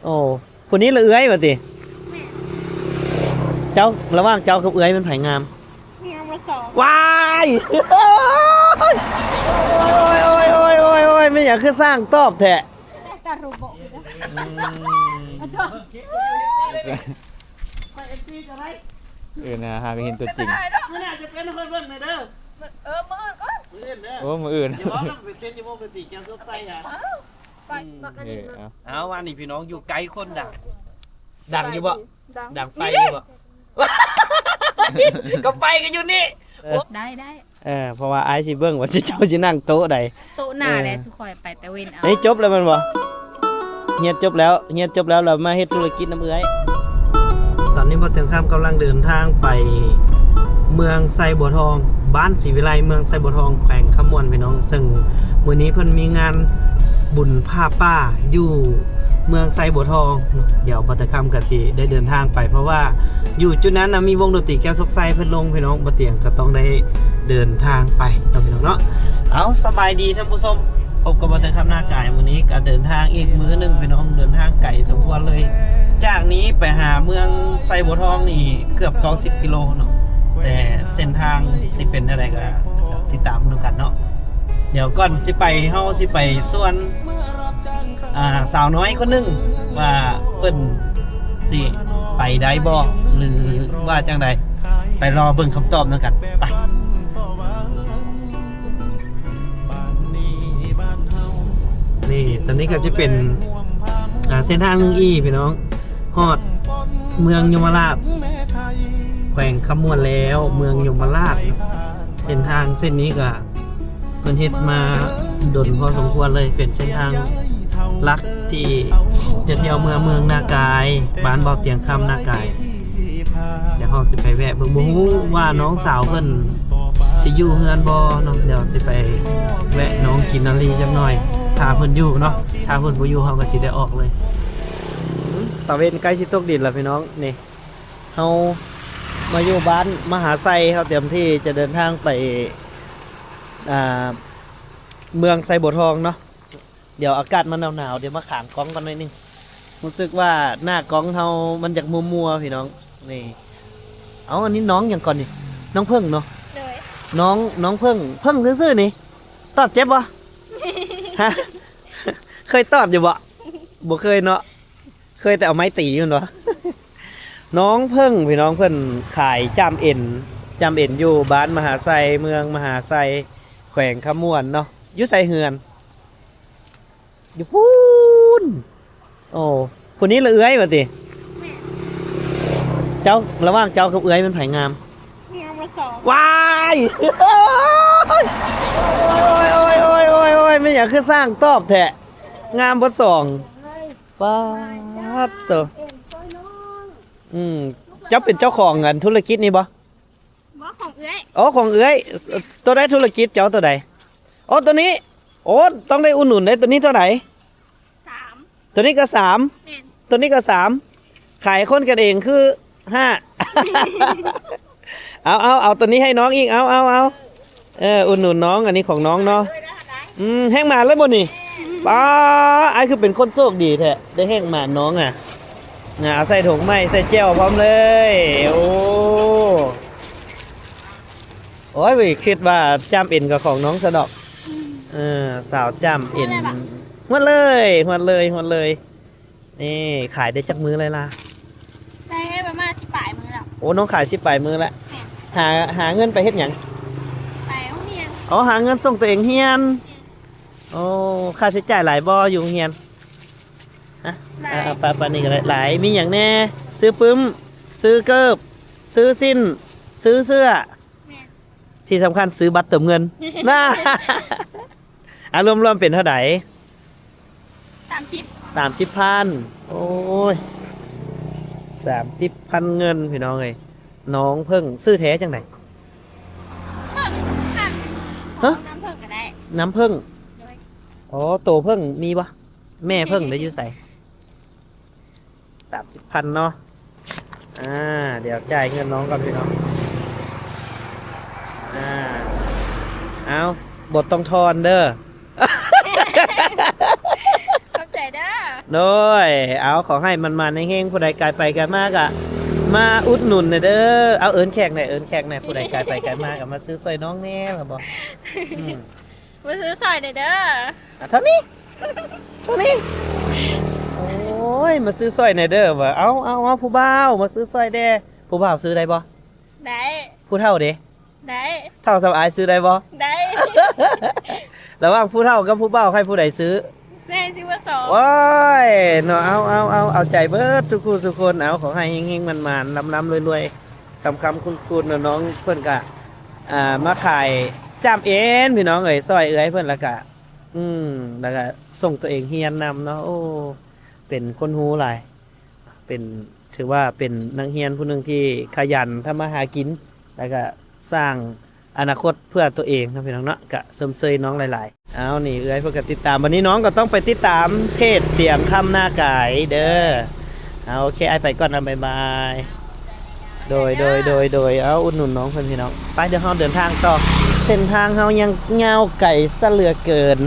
ໂອ້ ຜູ້ນີ້ລະເອື້ອຍວ່າຕິ? ແມ່ນ. ເຈົ້າ ລະຫວ່າງເຈົ້າກັບເອື້ອຍແມ່ນໃຜງາມ? ງາມກວ່າສອງ. ວ້າຍ ໂອ້ຍ ໂອ້ຍ ໂອ້ຍ ໂອ້ຍ ໂອ້ຍ ແມ່ນຫຍັງຄືຊ່າງຕອບແທ້? ຕາຮູບອກຢູ່ເດີ. ອືມ ໄປເອັຟຊີຈະໄດ້. ເອີ ນະ ຫາກະເຫັນຕົວຈິງ. ມື້ໜ້າຈະເຕັ້ນໃຫ້ຂ້ອຍເບິ່ງແດ່ເດີ. ເອີ ມື້ອື່ນກ່ອນ. ມື້ອື່ນເດີ. ໂອ້ ມື້ອື່ນ. ດຽວເຮົາໄປເຕັ້ນຢູ່ວົງດົນຕີແກ້ວສົດໃສຫາ. ໄປ ອືມ ບັກອັນນີ້. ເອີ ເອົາ ເອົາ ອັນນີ້ພີ່ນ້ອງຢູ່ໃກ້ຄົນດັງ. ດັງຢູ່ບໍ່? ດັງ ດັງໄຟຢູ່ບໍ່? ກໍໄຟກໍຢູ່ນີ້. ເອີ ໄດ້ ໄດ້. ເອີ ເພາະວ່າອ້າຍຊິເບິ່ງວ່າເຈົ້າຊິນັ່ງໂຕະໃດ. ໂຕະໜ້າແຫຼະ ເອີ ຊຸຂ້ອຍໄປແຕ່ເວັນເອົາ. ເອີ ຈົບແລ້ວແມ່ນບໍ່? ຮຽນຈົບແລ້ວ ຮຽນຈົບແລ້ວ ແລ້ວມາເຮັດທຸລະກິດນຳເອື້ອຍ. ຕອນນີ້ບ່າວຕຽງຄຳກຳລັງເດີນທາງໄປເມືອງໄຊບົວທອງ ບ້ານສີວິໄລ ເມືອງໄຊບົວທອງ ແຂວງຄຳມ່ວນ ພີ່ນ້ອງ. ເຊິ່ງມື້ນີ້ເພິ່ນມີງານບຸນຜ້າປ່າຢູ່ເມືອງໄຊບົວທອງ. ດຽວບ່າວຕຽງຄຳກໍຊິໄດ້ເດີນທາງໄປ ເພາະວ່າຢູ່ຈຸດນັ້ນນະ ມີວົງດົນຕີແກ້ວສົດໃສເພິ່ນລົງ ພີ່ນ້ອງ. ບ່າວຕຽງກໍຕ້ອງໄດ້ເດີນທາງໄປເນາະ ພີ່ນ້ອງເນາະ. ເອົາ ສະບາຍດີທ່ານຜູ້ຊົມ. ພົບກັບບ່າວຕຽງຄຳນາກາຍ ມື້ນີ້ກໍເດີນທາງອີກມື້ໜຶ່ງ ພີ່ນ້ອງ. ເດີນທາງໄກສົມຄວນເລີຍ ຈາກນີ້ໄປຫາເມືອງໄຊບົວທອງນີ້ເກືອບເກົ້າສິບກິໂລເນາະ. ແຕ່ເສັ້ນທາງຊິເປັນແນວໃດກໍຕິດຕາມນຳກັນເນາະ. ດຽວກ່ອນຊິໄປ ເຮົາຊິໄປສວນ ອ່າ ສາວນ້ອຍຄົນໜຶ່ງ ວ່າເພິ່ນຊິໄປໄດ້ບໍ່ ຫຼືວ່າຈັ່ງໃດ. ໄປລໍເບິ່ງຄຳຕອບນຳກັນ ໄປ. ນີ້ ຕອນນີ້ກໍຊິເປັນ ອ່າ ເສັ້ນທາງໜຶ່ງອີ ພີ່ນ້ອງ ຮອດເມືອງຍົມມະລາດ ແຂວງຄຳມ່ວນແລ້ວ ເມືອງຍົມມະລາດ. ເສັ້ນທາງເສັ້ນນີ້ກໍເພິ່ນເຮັດມາດົນພໍສົມຄວນເລີຍ ເປັນເສັ້ນທາງຫຼັກທີ່ຈະທ່ຽວເມືອງ ເມືອງນາກາຍ ບ້ານບ່າວຕຽງຄຳນາກາຍ. ດຽວເຮົາຊິໄປແວະເບິ່ງ ບໍ່ຮູ້ວ່ານ້ອງສາວເພິ່ນຊິຢູ່ເຮືອນບໍ່ເນາະ. ດຽວຊິໄປແວະນ້ອງກິນນາລີຈັກໜ່ອຍ ຖ້າເພິ່ນຢູ່ເນາະ. ຖ້າເພິ່ນບໍ່ຢູ່ ເຮົາກໍຊິໄດ້ອອກເລີຍ. ຕາເວັນໃກ້ຊິຕົກດິນແລ້ວ ພີ່ນ້ອງ. ນີ້ ເຮົາມາຢູ່ບ້ານມະຫາໄຊ ເຮົາຕຽມທີ່ຈະເດີນທາງໄປ ອ່າ ເມືອງໄຊບົວທອງເນາະ. ດຽວອາກາດມັນໜາວໆ ດຽວມາຂາງກ້ອງກ່ອນໜ້ອຍໜຶ່ງ. ຮູ້ສຶກວ່າໜ້າກ້ອງເຮົາມັນຢາກມົວໆ ພີ່ນ້ອງ. ນີ້ ເອົາ ອັນນີ້ນ້ອງຫຍັງກ່ອນນີ້? ນ້ອງເຜິ້ງເນາະ. ໂດຍ. ນ້ອງ ນ້ອງເຜິ້ງ ເຜິ້ງຊື່ໆນີ້ ຕອດເຈັບບໍ່? ຮະ ເຄີຍຕອດຢູ່ບໍ່? ບໍ່ເຄີຍເນາະ. ເຄີຍແຕ່ເອົາໄມ້ຕີແມ່ນບໍ່? ນ້ອງເຜິ້ງ ພີ່ນ້ອງ ເພິ່ນຂາຍຈ້າມເອັນ ຈ້າມເອັນຢູ່ບ້ານມະຫາໄຊ ເມືອງມະຫາໄຊ ແຂວງຄຳມ່ວນເນາະ. ຢູ່ໃສເຮືອນ? ຢູ່ພຸ້ນ. ໂອ້ ຜູ້ນີ້ລະເອື້ອຍວ່າຕິ? ແມ່ນ. ເຈົ້າ ລະຫວ່າງເຈົ້າກັບເອື້ອຍແມ່ນໃຜງາມ? ງາມກວ່າສອງ. ວ້າຍ ໂອ້ຍ ໂອ້ຍ ໂອ້ຍ ໂອ້ຍ ໂອ້ຍ ແມ່ນຫຍັງຄືຊ່າງຕອບແທ້? ງາມເບິດສອງ. ປາດໂຕ. ອືມ ເຈົ້າເປັນເຈົ້າຂອງອັນທຸລະກິດນີ້ບໍ່? ບໍ່ ຂອງເອື້ອຍ. ໂອ້ ຂອງເອື້ອຍ. ໂຕໃດທຸລະກິດເຈົ້າ ໂຕໃດ? ໂອ້ ໂຕນີ້. ໂອ້ ຕ້ອງໄດ້ອຸດໜູນເດ້. ໂຕນີ້ເທົ່າໃດ? ສາມ. ໂຕນີ້ກໍສາມ. ແມ່ນ. ໂຕນີ້ກໍສາມ. ຂາຍຄົນກັນເອງຄືຫ້າ. ເອົາ ເອົາ ເອົາໂຕນີ້ໃຫ້ນ້ອງອີກ. ເອົາ ເອົາ ເອົາ ເອີ ອຸດໜູນນ້ອງ ອັນນີ້ຂອງນ້ອງເນາະ. ອືມ ແຮງໝານເລີຍບໍ່ນີ້? ປ້າ ອ້າຍຄືເປັນຄົນໂຊກດີແທ້ ໄດ້ແຮງໝານນ້ອງອະ. ນະ ເອົາໃສ່ຖົງໃໝ່ ໃສ່ແຈ່ວພ້ອມເລີຍ. ໂອ້ ໂອ້ຍ ຄິດວ່າຈ້າມເອັນກໍຂອງນ້ອງຊະດອກ. ເອີ ສາວຈ້າມເອັນ. ຫວດເລີຍ ຫວດເລີຍ ຫວດເລີຍ. ນີ້ຂາຍໄດ້ຈັກມື້ແລ້ວລະ? ໄດ້ປະມານສິບປາຍມື້ແລ້ວ. ໂອ້ ນ້ອງຂາຍສິບປາຍມື້ແລ້ວ. ແມ່ນ. ຫາ ຫາເງິນໄປເຮັດຫຍັງ? ໄປໂຮງຮຽນ. ອໍ ຫາເງິນສົ່ງຕົວເອງຮຽນ. ແມ່ນ. ໂອ້ ຄ່າໃຊ້ຈ່າຍຫຼາຍບໍ່ຢູ່ໂຮງຮຽນ? ຮະ? ຫຼາຍ. ເອົາ ປາ ປານນີ້ກໍໄດ້. ຫຼາຍ ມີຫຍັງແດ່? ຊື້ປຶ້ມ ຊື້ເກີບ ຊື້ສິ້ນ ຊື້ເສື້ອ. ແມ່ນ. ທີ່ສຳຄັນຊື້ບັດເຕີມເງິນ. ນະ ອາ ລວມໆເປັນເທົ່າໃດ? ສາມສິບ. ສາມສິບພັນ. ໂອ້ຍ ສາມສິບພັນເງິນ ພີ່ນ້ອງເອີຍ. ນ້ອງເຜິ້ງ ຊື່ແທ້ຈັ່ງໃດ? ເຜິ້ງ ຫະ? ນາມເຜິ້ງກໍໄດ້. ນາມເຜິ້ງ. ໂດຍ. ອໍ ໂຕເຜິ້ງມີບໍ່? ແມ່ເຜິ້ງໄດ້ຢູ່ໃສ? ສາມສິບພັນເນາະ. ອ່າ ດຽວຈ່າຍເງິນນ້ອງກ່ອນພີ່ນ້ອງ. ອ່າ ເອົາ ບໍ່ຕ້ອງທອນເດີ. ຂອບໃຈເດີ. ໂດຍ ເອົາ ຂໍໃຫ້ໝັ້ນໆເຮງໆ ຜູ້ໃດກາຍໄປກາຍມາກະມາອຸດໜູນແດ່ເດີ. ເອົາ ເອີ້ນແຂກແດ່ ເອີ້ນແຂກແດ່ ຜູ້ໃດກາຍໄປກາຍມາກະມາຊື້ຊ່ອຍນ້ອງແດ່ ວ່າບໍ່? ອືມ ມາຊື້ຊ່ອຍແດ່ເດີ. ອ່ະ ເທົ່ານີ້ ເທົ່ານີ້. ໂອ້ຍ ມາຊື້ຊ່ອຍແດ່ເດີວ່າ. ເອົາ ເອົາ ເອົາ ຜູ້ບ່າວມາຊື້ຊ່ອຍແດ່. ຜູ້ບ່າວຊື້ໄດ້ບໍ່? ໄດ້. ຜູ້ເຖົ້າເດ? ໄດ້. ເຖົ້າສ່ຳອ້າຍຊື້ໄດ້ບໍ່? ໄດ້. ລະຫວ່າງຜູ້ເຖົ້າກັບຜູ້ບ່າວ ໃຫ້ຜູ້ໃດຊື້? ໃຫ້ຊື້ເບີສອງ. ໂອ້ຍ ເນາະ ເອົາ ເອົາ ເອົາ ເອົາໃຈເບີດທຸກຄູ່ທຸກຄົນ. ເອົາ ຂໍໃຫ້ເຮງໆໝັ້ນໆ ລ່ຳໆລວຍໆ ຄຳໆຄຸນໆເນາະ. ນ້ອງເພິ່ນກະ ອ່າ ມາຂາຍຈ້າມເອັນ ພີ່ນ້ອງເອີຍ ຊ່ອຍເອື້ອຍເພິ່ນ ລະກະ ອືມ ລະກະສົ່ງຕົວເອງຮຽນນຳເນາະ. ໂອ້ ເປັນຄົນຮູ້ຫຼາຍ ເປັນ ຖືວ່າເປັນນັກຮຽນຜູ້ໜຶ່ງທີ່ຂະຫຍັນທຳມາຫາກິນ ແລ້ວກະສ້າງອະນາຄົດເພື່ອຕົວເອງເນາະ ພີ່ນ້ອງເນາະ. ກະຊົມເຊີຍນ້ອງຫຼາຍໆ. ເອົາ ນີ້ເອື້ອຍເພິ່ນກະຕິດຕາມ ບັດນີ້ນ້ອງກະຕ້ອງໄປຕິດຕາມເພຈຕຽງຄຳນາກາຍເດີ. ເອົາ ໂອເຄ ອ້າຍໄປກ່ອນນະ ບາຍບາຍ. ໂດຍ ໂດຍ ໂດຍ ໂດຍ ເອົາ ອຸດໜູນນ້ອງເພິ່ນ ພີ່ນ້ອງ. ໄປ ດຽວເຮົາເດີນທາງຕໍ່. ເສັ້ນທາງເຮົາຍັງຍາວໄກຊະເຫຼືອເກີນ.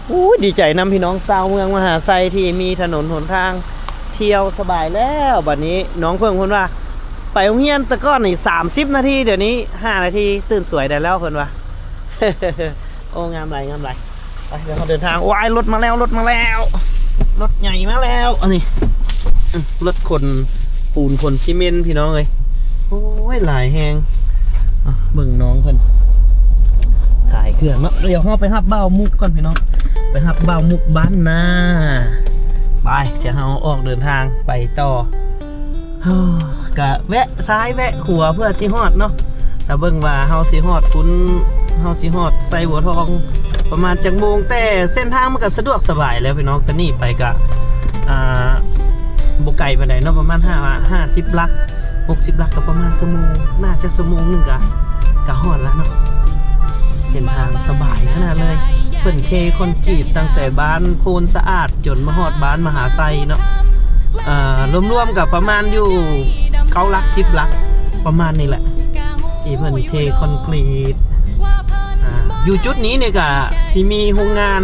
ໂອ້ຍ ດີໃຈນຳພີ່ນ້ອງຊາວເມືອງມະຫາໄຊ ທີ່ມີຖະໜົນຫົນທາງທ່ຽວສະບາຍແລ້ວ. ບັດນີ້ນ້ອງເພິ່ນເພິ່ນວ່າ ໄປໂຮງຮຽນແຕ່ກ່ອນນີ້ສາມສິບນາທີ ດຽວນີ້ຫ້ານາທີ ຕື່ນສວຍໄດ້ແລ້ວເພິ່ນວ່າ. ໂອ້ ງາມຫຼາຍ ງາມຫຼາຍ. ໄປ ດຽວເຮົາເດີນທາງ. ວ້າຍ ລົດມາແລ້ວ ລົດມາແລ້ວ ລົດໃຫຍ່ມາແລ້ວ. ອັນນີ້ ອື ລົດຂົນປູນຂົນຊີເມັນ ພີ່ນ້ອງເອີຍ. ໂອ້ຍ ຫຼາຍແຮງ. ອ່ະ ເບິ່ງນ້ອງເພິ່ນຂາຍເຄື່ອງເນາະ. ດຽວເຮົາໄປຮັບບ່າວມຸກກ່ອນ ພີ່ນ້ອງ ໄປຮັບບ່າວມຸກບ້ານນາ. ໄປ ດຽວເຮົາອອກເດີນທາງໄປຕໍ່. ກະແວະຊ້າຍແວະຂວາເພື່ອຊິຮອດເນາະ. ຖ້າເບິ່ງວ່າເຮົາຊິຮອດພຸ້ນ ເຮົາຊິຮອດໄຊບົວທອງປະມານຈັກໂມງ. ແຕ່ເສັ້ນທາງມັນກະສະດວກສະບາຍແລ້ວ ພີ່ນ້ອງ. ແຕ່ນີ້ໄປກະ ອ່າ ບໍ່ໄກປານໃດເນາະ ປະມານຫ້າ ຫ້າສິບຫຼັກ ຫົກສິບຫຼັກ ກະປະມານຊົ່ວໂມງ ໜ້າຈະຊົ່ວໂມງໜຶ່ງກະ ກະຮອດລະເນາະ. ເສັ້ນທາງສະບາຍຂະໜາດເລີຍ. ເພິ່ນເທຄອນກຣີດຕັ້ງແຕ່ບ້ານໂພນສະອາດ ຈົນມາຮອດບ້ານມະຫາໄຊເນາະ. ອ່າ ລວມໆກະປະມານຢູ່ເກົ້າຫຼັກ ສິບຫຼັກ ປະມານນີ້ແຫຼະ ທີ່ເພິ່ນເທຄອນກຣີດ. ອ່າ ຢູ່ຈຸດນີ້ນີ້ກະຊິມີໂຮງງານ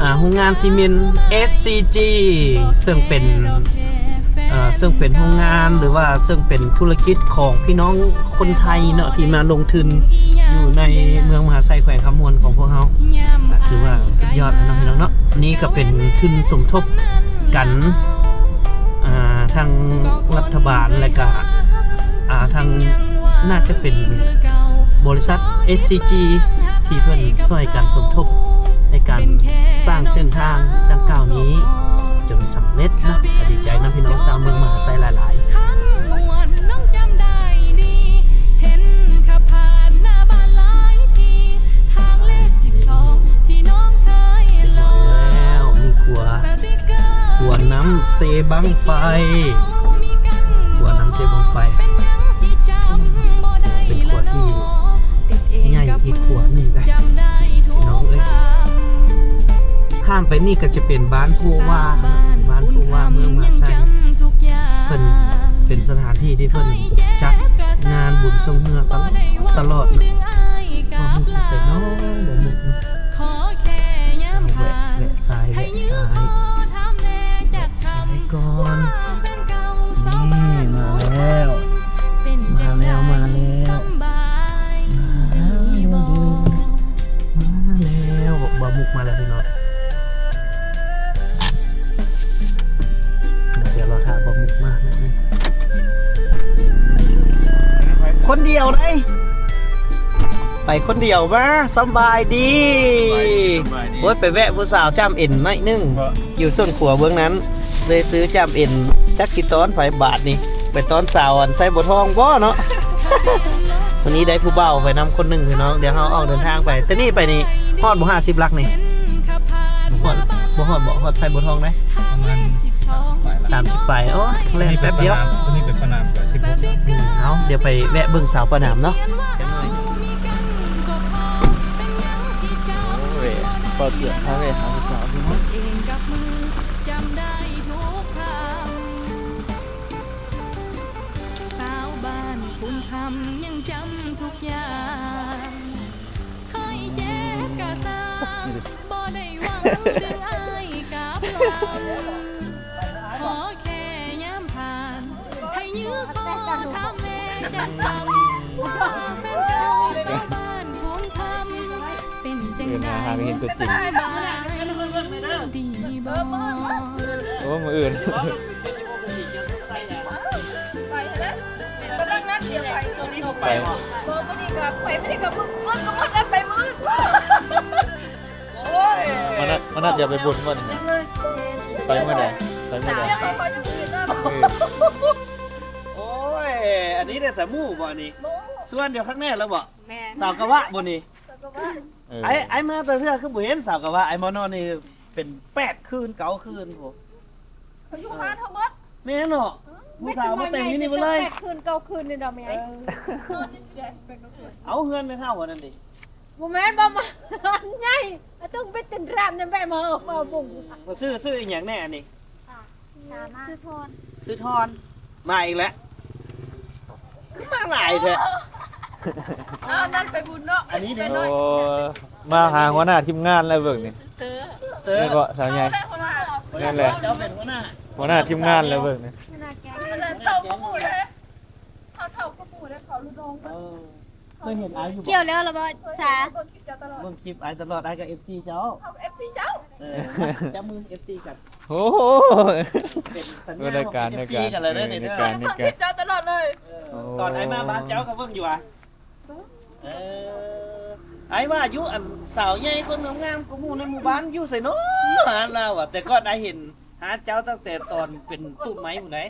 ອ່າ ໂຮງງານຊີເມັນ ເອສຊີຈີ ເຊິ່ງເປັນ ເຊິ່ງເປັນໂຮງງານ ຫຼືວ່າເຊິ່ງເປັນທຸລະກິດຂອງພີ່ນ້ອງຄົນໄທເນາະ ທີ່ມາລົງທຶນຢູ່ໃນເມືອງມະຫາໄຊ ແຂວງຄຳມ່ວນຂອງພວກເຮົາ. ກະຖືວ່າສຸດຍອດແລ້ວເນາະ ພີ່ນ້ອງເນາະ. ນີ້ກະເປັນທຶນສົມທົບກັນ ອ່າ ທາງລັດຖະບານ ແລະກະ ອ່າ ທາງ ໜ້າຈະເປັນບໍລິສັດ ເອສຊີຈີ ທີ່ເພິ່ນຊ່ອຍກັນສົມທົບໃນການສ້າງເສັ້ນທາງດັ່ງກ່າວນີ້ຈົນສຳເລັດເນາະ. ກະດີໃຈນຳພີ່ນ້ອງຊາວເມືອງມະຫາໄຊຫຼາຍໆ. ຄັນມ່ວນນ້ອງຈຳໄດ້ດີ ເຫັນຂັບຜ່ານໜ້າບ້ານຫຼາຍທີ ທາງເລກສິບສອງ ທີ່ນ້ອງເຄີຍຫຼອກ. ແລ້ວມີຂົວ ສະຕິກເກີ ຂົວນ້ຳເຊບັ້ງໄຟ ຂົວນ້ຳເຊບັ້ງໄຟ ເປັນຂົວທີ່ໃຫຍ່ອີກຂົວໜຶ່ງໄດ໋ ພີ່ນ້ອງເອີຍ. ຂ້າມໄປນີ້ກະຈະເປັນບ້ານໂພວາ ບ້ານໂພວາ ເມືອງມະຫາໄຊ. ເພິ່ນເປັນສະຖານທີ່ທີ່ເພິ່ນຈັດງານບຸນຊ່ວງເຮືອຕະຫຼອດ ຕະຫຼອດເນາະ. ບໍ່ຮູ້ຢູ່ໃສເນາະ ບໍ່ຮູ້ເນາະ. ແວະ ແວະຊ້າຍ ແວະຊ້າຍ ແວະຊ້າຍກ່ອນ. ນີ້ ມາແລ້ວ ມາແລ້ວ ມາແລ້ວ ມາແລ້ວ ມາແລ້ວ ບ່າວມຸກມາແລ້ວ ພີ່ນ້ອງ. ດຽວລໍຖ້າບ່າວມຸກມາແປັບໜຶ່ງ. ຄົນດຽວໄດ໋ ໄປຄົນດຽວມາ. ສະບາຍດີ ສະບາຍດີ ສະບາຍດີ. ໂອ້ຍ ໄປແວະຜູ້ສາວຈ້ຳເອັນໜ້ອຍໜຶ່ງ ຢູ່ສວນຄົວເບື້ອງນັ້ນ ເລີຍຊື້ຈ້ຳເອັນ. ຈັກຊິຕ້ອນໃຜບາດນີ້ ໄປຕ້ອນສາວອັນໄຊບົວທອງບໍ່ເນາະ. ວັນນີ້ໄດ້ຜູ້ບ່າວໄປນຳຄົນໜຶ່ງ ພີ່ນ້ອງ. ດຽວເຮົາອອກເດີນທາງໄປ ແຕ່ນີ້ໄປນີ້ຮອດບໍ່ ຫ້າສິບຫຼັກນີ້? ບໍ່ຮອດ ບໍ່ຮອດບໍ່ ຮອດໄຊບົວທອງໄດ໋ ປະມານ ສາມສິບປາຍ. ໂອ້ ແລ່ນແປັບດຽວ. ຕົວນີ້ເປັນປານາມ ຕົວນີ້ເປັນປານາມກະສິບຫົກ. ເອົາ ດຽວໄປແວະເບິ່ງສາວປານາມເນາະ ຈັກໜ້ອຍ. ໂອ້ຍ ບໍ່ເກືອບພາແວະຫາຜູ້ສາວພີ່ນ້ອງ. ສາວບ້ານຄູນຄຳຍັງຈຳທຸກຢ່າງ ເຄີຍເຈັບກະຊ່າງ ບໍ່ໄດ້ຫວັງເຖິງອ້າຍກັບຫຼານ. ເປັນຈັ່ງໃດ ຫາໄປເຫັນຕົວຈິງ ສະບາຍດີບໍ່? ໂອ້ ມື້ອື່ນ ໄປຫັ້ນແຫຼະ ກຳລັງນັດດຽວໄປ ໄປບໍ່? ບໍ່ ມື້ນີ້ກໍໄປ ມື້ນີ້ກໍເງິນກໍໝົດແລ້ວ ໄປມື້ອື່ນ ໂອ້ຍ ມານັດ ມານັດດຽວໄປບຸນບໍ່ນີ້? ໄປມື້ໃດ? ໄປມື້ໃດ? ເອີ ໂອ້ຍ ອັນນີ້ໄດ້ສາໝູ່ບໍ່ນີ້? ຊວນດຽວຄັກແນ່ແລ້ວບໍ່? ແມ່ນ ສາວກະວະບໍ່ນີ້? ເອີ ອ້າຍ ອ້າຍມາແຕ່ເທື່ອຄືບໍ່ເຫັນສາວກະວະ ອ້າຍມານອນນີ້ເປັນແປດຄືນເກົ້າຄືນພຸ້ນ ເຂົາຢູ່ຮ້ານເຮົາໝົດ ແມ່ນເນາະ ຜູ້ສາວມາແຕ່ງຢູ່ນີ້ເບິດເລີຍ ແປດຄືນເກົ້າຄືນນີ້ດອກແມ່ ເອີ ນອນຢູ່ຊິໄດ້ແປດເກົ້າຄືນ ເອົາ ເຮືອນແມ່ເຖົ້າອັນນັ້ນເດ ບໍ່ແມ່ນ ບໍ່ມາ ໃຫຍ່ ອາ ຕ້ອງໄປເຕັ້ນລຳນຳແບມາເອົາ ມາບຸ້ງ ບໍ່ ຊື່ ຊື່ອີ່ຫຍັງແນ່ອັນນີ້? ສາມາດ ຊື່ທອນ ຊື່ທອນ ມາອີກແລ້ວ ຄືມາຫຼາຍແທ້ ເອົາ ນັ້ນໄປບຸນເນາະ ອັນນີ້ເດ້ ໂອ້ ມາຫາຫົວໜ້າທີມງານແລ້ວເບິ່ງນີ້ ເຕີ ເຕີ ແມ່ນບໍ່ສາວໃຫຍ່? ແມ່ນແຫຼະ ເຈົ້າເປັນຫົວໜ້າ ຫົວໜ້າທີມງານແລ້ວເບິ່ງນີ້ ເຮົາເຖົ້າກວ່າໝູ່ເດ້ ເຮົາເຖົ້າກວ່າໝູ່ເດ້ ເຂົາລຸ້ນນ້ອງ ເອີ ເຄີຍເຫັນອ້າຍຢູ່ບໍ່? ກ່ຽວແລ້ວລະບໍ່ສາ? ເບິ່ງຄລິບເຈົ້າຕະຫຼອດ ເບິ່ງຄລິບອ້າຍຕະຫຼອດ ອ້າຍກໍເອັຟຊີເຈົ້າ ເຮົາກໍເອັຟຊີເຈົ້າ ເອີ ຈັບມືເອັຟຊີກັນ ໂອ້ໂຫ ເປັນສັນຍາວ່າເປັນເອັຟຊີກັນແລ້ວເດີ ເອີ ໃນການ ໃນການ ເບິ່ງຄລິບເຈົ້າຕະຫຼອດເລີຍ ເອີ ໂອ້ ຕອນອ້າຍມາບ້ານເຈົ້າກໍເບິ່ງຢູ່ຫວາ? ເອີ ອ້າຍວ່າຢູ່ ອັນສາວໃຫຍ່ຄົນງາມໆກວ່າໝູ່ໃນໝູ່ບ້ານຢູ່ໃສເນາະ ຮ້ານລາວອະ ແຕ່ກ່ອນອ້າຍເຫັນຮ້ານເຈົ້າຕັ້ງແຕ່ຕອນເປັນຕູ້ໄມ້ພຸ້ນໃດ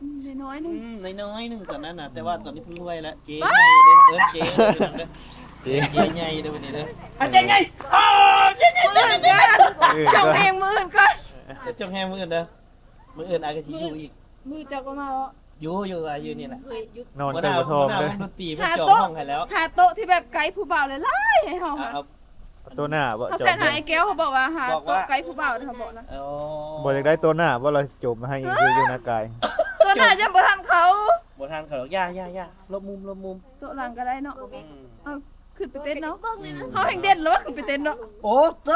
ອືມ ນ້ອຍໆໜຶ່ງ ອືມ ນ້ອຍໆໜຶ່ງຕອນນັ້ນນະ ແຕ່ວ່າຕອນນີ້ເພິ່ນລວຍແລ້ວ ເຈໃຫຍ່ເດີ ເອີ້ນເຈເດີ ເຈ ເຈໃຫຍ່ເດີບັດນີ້ເດີ ອາ ເຈໃຫຍ່ ເອີ ເຈໃຫຍ່ ເຈໃຫຍ່ ເອີ ຈົ່ງແຮງມື້ອື່ນກ່ອນ ຈົ່ງແຮງມື້ອື່ນເດີ ມື້ອື່ນອ້າຍກໍຊິຢູ່ອີກ ມື້ເຈົ້າກໍມາເນາະ ຢູ່ ຢູ່ ອ້າຍຢູ່ນີ້ແຫຼະ ນອນໃກ້ກະທອງເດີ ຫົວໜ້າວົງດົນຕີເພິ່ນຈອງຫ້ອງໃຫ້ແລ້ວ ຫາໂຕະທີ່ແບບໃກ້ຜູ້ບ່າວຫຼາຍໆໃຫ້ເຮົາ ເອົາ ໂຕະໜ້າບໍ່? ເຮົາແຊັດຫາໄອ້ແກ້ວ ເຂົາບອກວ່າຫາໂຕະໃກ້ຜູ້ບ່າວ ເຮົາບອກນະ ອໍ ບໍ່ຢາກໄດ້ໂຕະໜ້າບໍ່ລະ ຈົ່ມໃຫ້ຢູ່ ຢູ່ນາກາຍ ໂຕະໜ້າຍັງບໍ່ທັນເຂົາ ບໍ່ທັນເຂົາດອກ ຢ່າ ຢ່າ ຢ່າ ຫຼົບມຸມ ຫຼົບມຸມ ໂຕະຫຼັງກໍໄດ້ເນາະ ອືມ ເອົາ ຂຶ້ນໄປເຕັ້ນເນາະ ອືມ ເຮົາແຮ່ງເດັ່ນແລ້ວວ່າຂຶ້ນໄປເຕັ້ນເນາະ ໂອ້ໂຕ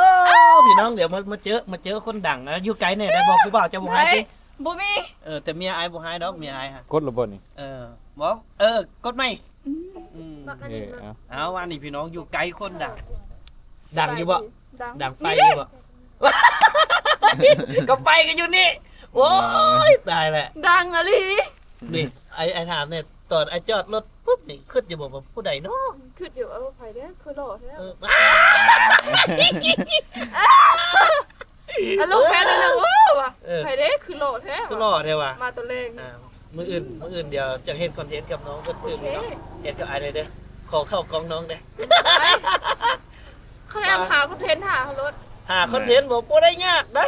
ພີ່ນ້ອງ ດຽວມາ ມາເຈີ ມາເຈີຄົນດັງນະ ຢູ່ໄກແດ່ໄດ້ບໍ່? ຜູ້ບ່າວເຈົ້າບໍ່ຮ້າຍຕິ? ບໍ່ມີ ເອີ ແຕ່ເມຍອ້າຍບໍ່ຮ້າຍດອກ ເມຍອ້າຍຫະ ກົດແລ້ວບໍ່ນີ້? ເອີ ບໍ່ ເອີ ກົດໃໝ່ ອືມ ອືມ ເອີ ເອົາ ເອົາ ອັນນີ້ພີ່ນ້ອງຢູ່ໃກ້ຄົນດັງ ດັງຢູ່ບໍ່? ດັງ ດັງໄຟຢູ່ບໍ່? ກໍໄຟກໍຢູ່ນີ້ ໂອ້ຍ ຕາຍແລ້ວ ດັງອີ່ຫຼີ ນີ້ ອ້າຍ ອ້າຍຖາມແດ່ ຕອນອ້າຍຈອດລົດປຸບນີ້ ຄິດຢູ່ບໍ່ວ່າຜູ້ໃດເນາະ? ຄິດຢູ່ ເອີ ໃຜເດ້ ຄືຫຼໍ່ແທ້ ເອີ ອາ ລູກແຟນລະເລີຍ ເອີ ວ່າ ເອີ ໃຜເດ້ ຄືຫຼໍ່ແທ້ ຄືຫຼໍ່ແທ້ວ່າ ມາຕອນແລງ ອ່າ ມື້ອື່ນ ມື້ອື່ນດຽວຈະເຮັດຄອນເທັນກັບນ້ອງເພິ່ນຕື່ມເນາະ ໂອເຄ ເຮັດກັບອ້າຍແດ່ເດີ ຂໍເຂົ້າກ້ອງນ້ອງແດ່ ເຂົາແລ້ວຫາຄອນເທັນຫາໂລດ ຫາຄອນເທັນບໍ່ ບໍ່ໄດ້ຍາກໃດ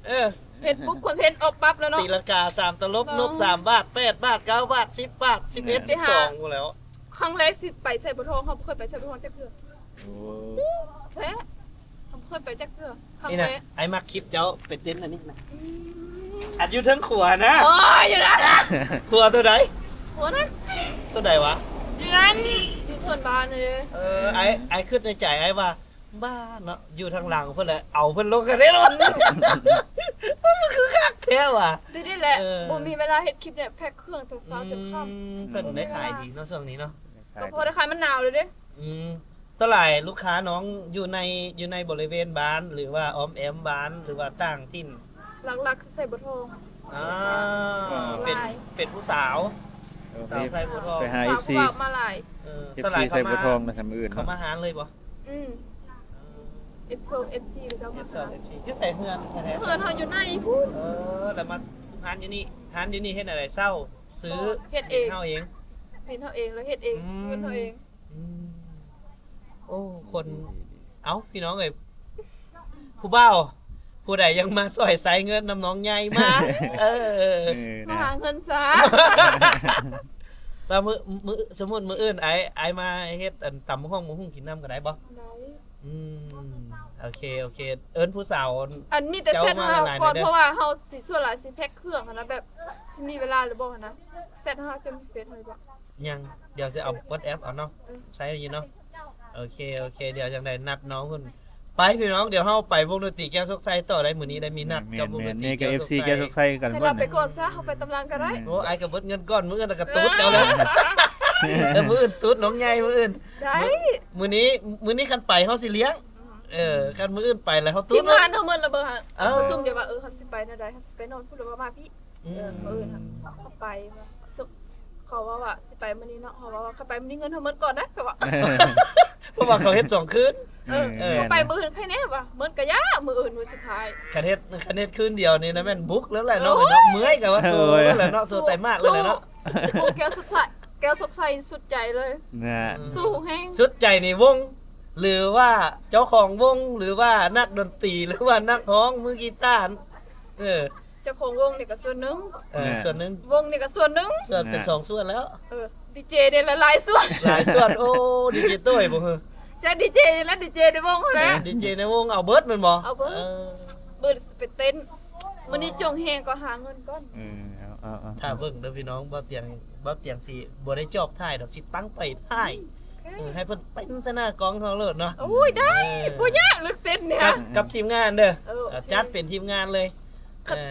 ເອີ ເຮັດປຸບຄອນເທັນອອກປັບແລ້ວເນາະ ຕີລັງກາສາມຕະຫຼົບ ນົກສາມບາດ ແປດບາດ ເກົ້າບາດ ສິບບາດ ສິບເອັດ ສິບສອງພຸ້ນແລ້ວ ຄັ້ງແລກທີ່ໄປໄຊບູທອງ ເຮົາບໍ່ເຄີຍໄປໄຊບູທອງຈັກເທື່ອ ໂອ້ ແທ້ ເຮົາບໍ່ເຄີຍໄປຈັກເທື່ອ ຄັ້ງແລກ ອ້າຍມັກຄລິບເຈົ້າໄປເຕັ້ນອັນນີ້ນະ ອືມ ອັນຢູ່ເທິງຂົວນະ ໂອ້ຍ ຢູ່ນັ້ນ ຂົວຕົວໃດ? ຂົວນັ້ນ ຕົວໃດວະ? ຢູ່ນັ້ນ ຢູ່ສວນບ້ານເດ້ ເອີ ອ້າຍ ອ້າຍຄິດໃນໃຈອ້າຍວ່າ ບ້າເນາະ ຢູ່ທາງຫຼັງເພິ່ນແຫຼະ ເອົາເພິ່ນລົງກັນເດ້ເນາະ ມັນຄືຄັກແທ້ວ່າ ເດ້ໆແຫຼະ ເອີ ບໍ່ມີເວລາເຮັດຄລິບແຫຼະ ແພັກເຄື່ອງແຕ່ເຊົ້າຈົນຄ່ຳ ອືມ ເພິ່ນໄດ້ຂາຍດີເນາະຊ່ວງນີ້ເນາະ ຂາຍ ກໍພໍໄດ້ຂາຍ ມັນໜາວເດ້ ອືມ ສ່ວນຫຼາຍລູກຄ້ານ້ອງຢູ່ໃນ ຢູ່ໃນບໍລິເວນບ້ານ ຫຼືວ່າອ້ອມແອ້ມບ້ານ ຫຼືວ່າຕ່າງຖິ່ນ? ຫຼັກໆຄືໄຊບົວທອງ ອ່າ ເປັນ ເປັນຜູ້ສາວ ສາວໄຊບົວທອງ ໄປຫາເອັຟຊີ ມາຫຼາຍ ເອີ ສ່ວນຫຼາຍເຂົາມາ ເຂົາມາຮ້ານເລີຍບໍ່? ອືມ ເອັຟສອງ ເອັຟສີ່ ເຂົາເຈົ້າມາ ເອັຟສອງ ເອັຟສີ່ ຢູ່ໃສເຮືອນແທ້ໆ? ເຮືອນເຮົາຢູ່ໃນພຸ້ນ ເອີ ແລ້ວມາຮ້ານຢູ່ນີ້ ຮ້ານຢູ່ນີ້ເຮັດແນວໃດ? ເຊົ່າ ຊື້ ເຮັດເອງ ເຮົາເອງ ເຮັດເຮົາເອງ ແລ້ວເຮັດເອງ ອືມ ເງິນເຮົາເອງ ອືມ ໂອ້ ຄົນ ເອົ້າ ພີ່ນ້ອງເອີຍ ຜູ້ບ່າວ ຜູ້ໃດຢາກມາຊ່ອຍໃຊ້ເງິນນຳນ້ອງໃຫຍ່ມາ ເອີ ເອີ ມາຫາເງິນຊະ ແລ້ວມື້ ມື້ ສົມມຸດມື້ອື່ນອ້າຍ ອ້າຍມາເຮັດອັນຕຳບັກຫຸ່ງ ບັກຫຸ່ງກິນນຳກໍໄດ້ບໍ່? ໄດ້ ອືມ ໂອເຄ ໂອເຄ ເອີ້ນຜູ້ສາວ ອັນມີແຕ່ແຊັດຫາເຮົາກ່ອນ ເພາະວ່າເຮົາຊິສ່ວນຫຼາຍຊິແພັກເຄື່ອງຫັ້ນນະ ແບບຊິມີເວລາຫຼືບໍ່ຫັ້ນນະ ແຊັດຫາເຮົາ ເຈົ້າມີເຟສເຮົາຢູ່ບໍ່? ຍັງ ດຽວຊິເອົາວັອດແອັບເອົາເນາະ ເອີ ໃຊ້ຢູ່ເນາະ ໂອເຄ ໂອເຄ ດຽວຈັ່ງໃດນັດນ້ອງພຸ້ນ ໄປພີ່ນ້ອງ ດຽວເຮົາໄປວົງດົນຕີແກ້ວໂຊກໄຊຕໍ່ໄດ້ ມື້ນີ້ໄດ້ມີນັດກັບວົງດົນຕີແກ້ວໂຊກໄຊ ແມ່ນໆ ແມ່ນ ເອັຟຊີ ແກ້ວໂຊກໄຊກັນ ໃຫ້ລາວໄປກ່ອນຊະ ເຮົາໄປຕຳລັງກໍໄດ້ ໂອ້ ອ້າຍກໍເບິດເງິນກ່ອນ ມື້ອື່ນລະກະຕູດເຈົ້າແລ້ວ ເອີ ເອີ ມື້ອື່ນຕູດນ້ອງໃຫຍ່ ມື້ອື່ນ ໄດ້ ມື້ ມື້ນີ້ ມື້ນີ້ຄັນໄປເຮົາຊິລ້ຽງ ອືມ ເອີ ຄັນມື້ອື່ນໄປແລ້ວເຮົາຕູດ ທີມງານເຮົາໝົດລະເບີ ເອີ ປະຊຸມດຽວວ່າ ເອີ ເຮົາຊິໄປແນວໃດ ເຮົາຊິໄປນອນພຸ້ນ ຫຼືວ່າມາພີ້ ອືມ ເອີ ມື້ອື່ນເຮົາໄປ ເຂົາເວົ້າວ່າຊິໄປມື້ນີ້ເນາະ ເຮົາເວົ້າວ່າຄັນໄປມື້ນີ້ເງິນເຮົາໝົດກ່ອນນະ ເຂົາວ່າ ເພາະວ່າເຂົາເຮັດສອງຄືນ ເອີ ເອີ ເອີ ເຮົາໄປມື້ອື່ນໃຄແນ່ວ່າ ໝົດກະຢ່າ ມື້ອື່ນມື້ສຸດທ້າຍ ຄັນເຮັດ ຄັນເຮັດຄືນດຽວນີ້ນະແມ່ນບຸກແລ້ວແຫຼະເນາະ ໂອ້ຍ ເນາະ ເມື່ອຍກະວ່າ ໂອ້ຍ ໂຊແລ້ວແຫຼະເນາະ ໂຊແຕກມາກແລ້ວແຫຼະເນາະ ໂຊ ແກ້ວສົດໃສ ແກ້ວສົດໃສສຸດໃຈເລີຍ ນະ ອືມ ສູ້ແຮງ ສຸດໃຈນີ້ວົງ ຫຼືວ່າເຈົ້າຂອງວົງ ຫຼືວ່ານັກດົນຕີ ຫຼືວ່ານັກຮ້ອງມືກີຕາ ເອີ ເຈົ້າຂອງວົງນີ້ກະສ່ວນໜຶ່ງ ເອີ ສ່ວນໜຶ່ງ ວົງນີ້ກະສ່ວນໜຶ່ງ ສ່ວນເປັນສອງສ່ວນແລ້ວ ເອີ ດີເຈນີ້ຫຼາຍສ່ວນ ຫຼາຍສ່ວນ ໂອ້ ດີເຈໂຕ້ຍບໍ່ເຮີ ຈະດີເຈນີ້ລະ ດີເຈໃນວົງຫັ້ນແຫຼະ ເອີ ດີເຈໃນວົງເອົາເບິດແມ່ນບໍ່ ເອົາເບິດ ເອີ ເບິດໄປເຕັ້ນ ມື້ນີ້ຈົ່ງແຮງກໍຫາເງິນກ່ອນ ເອີ ເອົາ ເອົາ ເອົາ ຖ້າເບິ່ງເດີພີ່ນ້ອງ ບ່າວຕຽງ ບ່າວຕຽງຊິບໍ່ໄດ້ຈອບຖ່າຍດອກ ຊິຕັ້ງໄປຖ່າຍ ເອີ ໃຫ້ເພິ່ນເຕັ້ນໃສ່ໜ້າກ້ອງເຮົາໂລດເນາະ ໂອ້ຍ ໄດ້ ເອີ ບໍ່ຍາກເລື່ອງເຕັ້ນນີ້ ກັບ ກັບທີມງານເດີ ເອີ ໂອເຄ ຈັດເປັນທີມງານເລີຍ ຄັນ ເອີ